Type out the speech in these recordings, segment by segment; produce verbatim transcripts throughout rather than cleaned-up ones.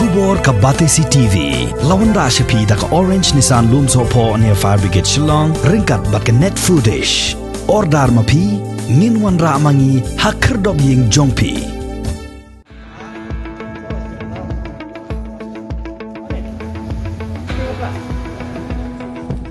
Khubor ka Batesi T V la wanrah sha phi da ka Orange Nissan Lumsohphoh near Fire Brigade Shillong ryngkat bad ka Net Foodish. Order ma phi, ngin wanrah ma ngi ha khyrdop ïing jong phi.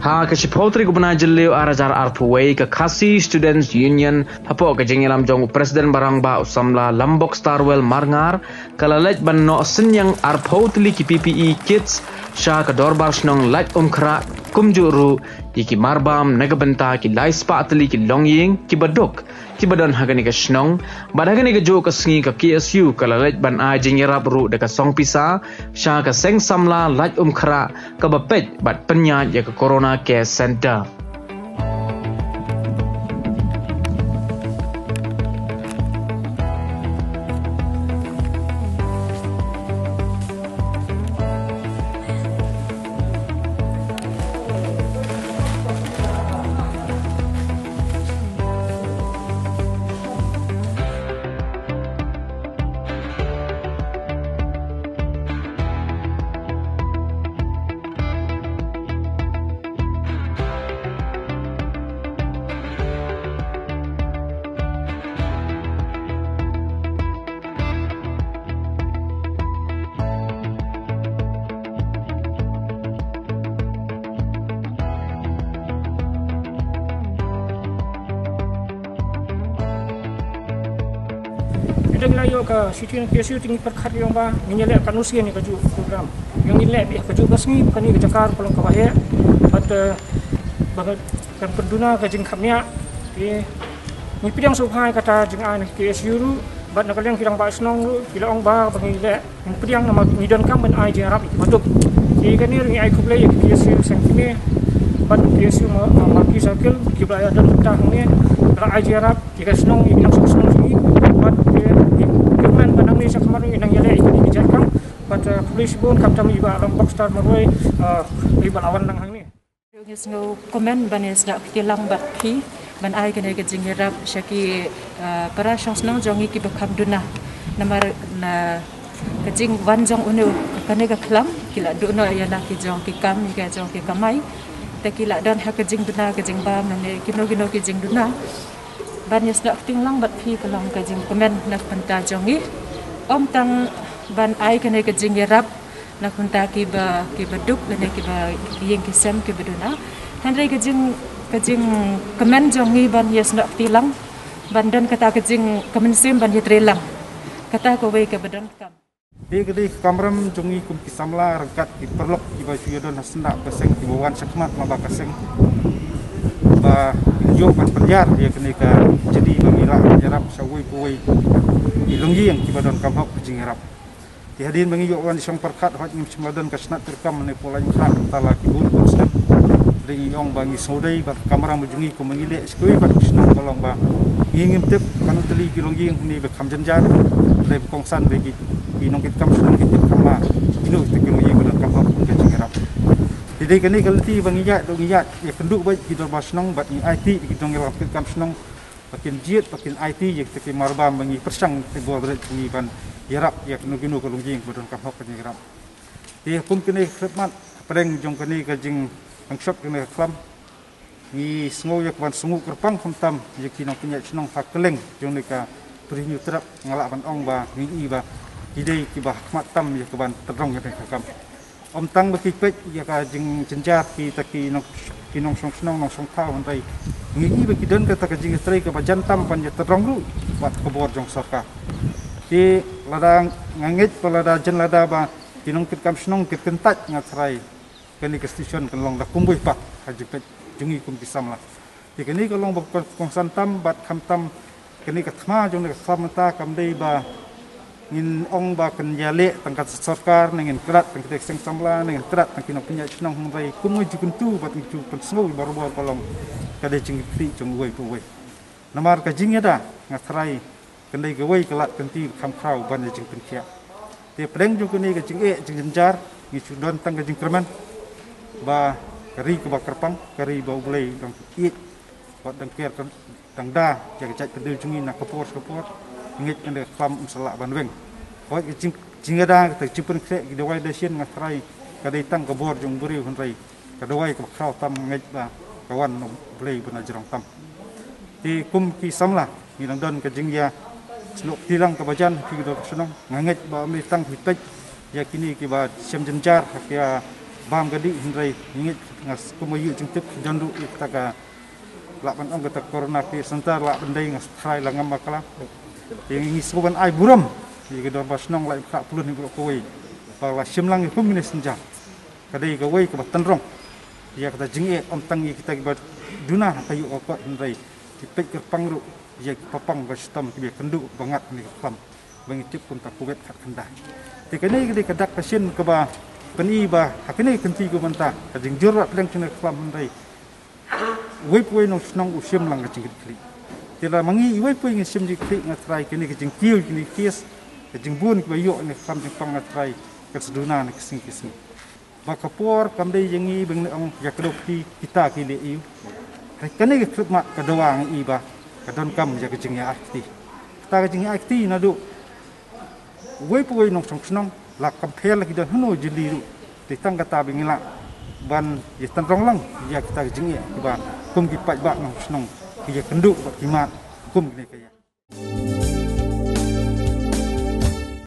Ha ka shiphew tarik u bnai Jylliew ar hajar arphew wei, ka Khasi Students Union hapoh ka jingïalam jong u President ba rangbah u samla Lambok Starwell Marngar ka la leit ban noh synñiang arphew tylli ki P P E kits sha ka dorbar shnong Laitumkhrah, kumjuh ruh ïa ki marbam na ka bynta ki laispah tylli ki longïing kiba duk kiba don ha kane ka shnong. Bad ha kane kajuh ka sngi ka K S U ka la leit ban ai jingïarap ruh da ka song pisa sha ka seng samla Laitumkhrah kaba peit bad pynïaid ïa ka Corona Care Centre. Ynda ngi la ïoh ka shuti na K S U te ngi pyrkhat ïa ong ba ngin ïaleh katno sien ïa kajuh program. Ïa ngin leh beit ha kajuh ka sngi, kane ka jaka ka long kaba heh. Bad, eh, ba kan pynduna ka jingkhapngiah. Te ngi pdiang sngewbha ïa kata jingai na K S U ruh bad na ka liang ki rangbah shnong ruh ki la ong ba ba ngin leh Ngin pdiang namar ngi donkam ban ai jingïarap ïa kiba duk. Te kane ruh ngi ai khublei ïa ki P S U seng kmie bad P S U ma, ma, Marquee Circle kiba la ïadon bynta hangne, ba la ai jingïarap ïa ka shnong, ïa ki nongshong shnong jong ngi. Bad, eh, ngi kyrmen ba nangne sha khmat ruh ngin nang ïaleh ïa kine ki jait kam. Bad, eh, khublei shibun, khamtam ïa i Bah Lambok Star Marwei, eh, ïa i ba la wan lang hangne. Ngi sngewkmen ban ïasnoh kti lang bad phi ban ai kane ka jingïarap sha ki, ah, para shong shnong jong ngi kiba kham duna. Namar na ka jingwan jong uno kane ka khlam ki la duh noh ïa la ki jong ki kam, ïa ki jong ki kamai. Te ki la don ha ka jingduna, ka jingbam, ne kino kino ki jingduna. Ban ïasnoh kti lang bad phi ka long ka jingkmen na ka bynta jong ngi. Ym tang ban ai kane ka jingïarap na ka bynta kiba, kiba duk lane kiba ïing ki sem kiba duna. Hynrei ka jing, ka jingkmen jong ngi ban ïasnoh kti lang ban don kata ka jing, ka mynsiem ban ïatrei lang. Kata kawei kaba donkam. Te ka dei ka kamram jong ngi kum ki samla ryngkat ki paralok kiba shu ïadon ha seng bad ka seng kiba wan shakhmat lyngba ka seng ba ïoh ban pynïar ïa kane ka jingïarap ba ngi lah ïarap sha uwei pa uwei ki longïing kiba donkam hok ka jingïarap. Te hadien ba ngi ïoh wan shong pyrkhat, hooid ngim shym la don ka shnat treikam ne pulai ngi khlak tala ki bun bun snem. Te ngi ong ba ngi sngewdei bad ka kamram jong ngi kumba ngi leh sha kiwei pat ki shnong ka long ba ngi ngim tip kano tylli ki longïing ne ba kham jynjar. Te ba kongsan ba ki, ki nongkitkam shnong ki tip kham ma kino ki longïing ba donkam hok ka jingïarap. Te dei kane ka lynti ba ngi ïaid, ngi ïaid ïakynduh bad ki dorbar shnong bad ngi aiti ki nongkitkam shnong ba kin jied, ba kin aiti ïa kita ki marbam ba ngi pyrshang te bor rit ngi ban ïarap ïa kino kino ka longïing ba donkam hok ka jingïarap. Te kum kane ka khmat pdeng jong kane ka jingpynshop kane ka khlam, ngi sngew ïa ka ban sngew kyrpang khamtam ïa ki nongpynïaid shnong ha kylleng jong kane ka Bri Hynñiewtrep. Nga lah ban ong ba ngi i ba ki dei kiba khmat tam ïa ka ban tynrong ïa kane ka kam. Ym tang ba ki peit ïa ka jingjynjar kita ki nong, ki nongshong shnong nongshong thaw, hynrei ngi i ba ki don kata ka jingïatrei kaba jan tam ban ïatynrong ruh bad ka bor jong sorkar. Te lada nga ngeit ba lada jan lada ba ki nongkitkam shnong ki kyntait, nga tharai kane ka station kan long da kumwei pat ha jingpeit jong ngi kum ki samla. Te kane ka long ba kongsan tam bad khamtam kane ka thma jong kane ka thma mynta kam dei ba ngin ong ba kan ïaleh tang ka sorkar ne ngin klet tang ka seng samla ne ngin klet tang ki nongpynïaid shnong, hynrei kum ngi ju kyntu bad ngi ju pynsngew barabor ba long ka dei jingkyrpad jong uwei pa uwei. Namar ka jingïada nga tharai kan dei kawei ka lad ka lynti kham khraw ban ïa jingpynkhiah. Te pdeng jong kane ka jingeh jingjynjar ngi shu don tang ka jingkyrmen ba ka ri kaba kyrpang, ka ri ba U Blei dang ïeit bad dang ker, dang da ïa ka jaitbynriew jong ngi na ka por sha ka por. Ngeit kane ka khlam un sa lah ban weng. Hooid, ka jing jingada, ka jingpynkhreh ki dawai dashin nga tharai ka dei tang ka bor jong u briew, hynrei ka dawai kaba khraw tam nga ngeit ba ka wan na u Blei ba na jrong tam. Te kum ki samla ngi dang don ka jingïasnoh kti lang kaba jan ha ki dor shnong. Nga ngeit ba ym dei tang phi peit ïa kine kiba shem jynjar ha ki bam ka dih, hynrei ngi ngeit, nga kum ïa u jingtip ki don ruh ïa kata ka lah ban ong kata Corona Care Center lah ban dei, nga tharai la ngam bakla. Te ngi sngewbha ban ai burom ïa ki dorbar shnong, la im khlak pylun hi baroh kawei ba la shim lang ïa kum kine ki jynjar. Ka dei kawei kaba tynrong ïa kata jingeh, ym tang ïa kita kiba duna ha ka ïoh ka kot, hynrei ki peit kyrpang ruh ïa ki paidbah ba shitom kiba kynduh ba ngat kane ka khlam ba ngi tip kum ta Covid khatkhyndai. Te kane ka dei ka dak ka shin kaba pyni ba ha kane ka kynti ka mynta ka jingjur ba pdeng kane ka khlam, hynrei uwei pa uwei nongshong u shim lang ka jingkitkhlieh. Te lada ma ngi uwei pa uwei ngi shim jingkitkhlieh, nga tharai kane ka jingkiew kine ki case, ka jingbun kiba ïoh kane ka khlam jingpang, nga tharai kan sa duna na ki sngi ki sngi. Ba ka por kam dei ïa ngi ba ngin ong ïa ka dok ki kita ki leh ïa u. Hynrei kane ka khlem mat ka dawa ngi i ba ka donkam ïa ka jingïa ai kti. Kata ka jingïa ai kti naduh uwei pa uwei nongshong shnong, la kam pher la ki don hano jylliew ruh. Te tang kata ba ngi lah ban ïa tynrong lang ïa kita ki jingeh kiba kum ki paidbah nongshong shnong ki ïa kynduh bad ki mad kum kine ka ïa.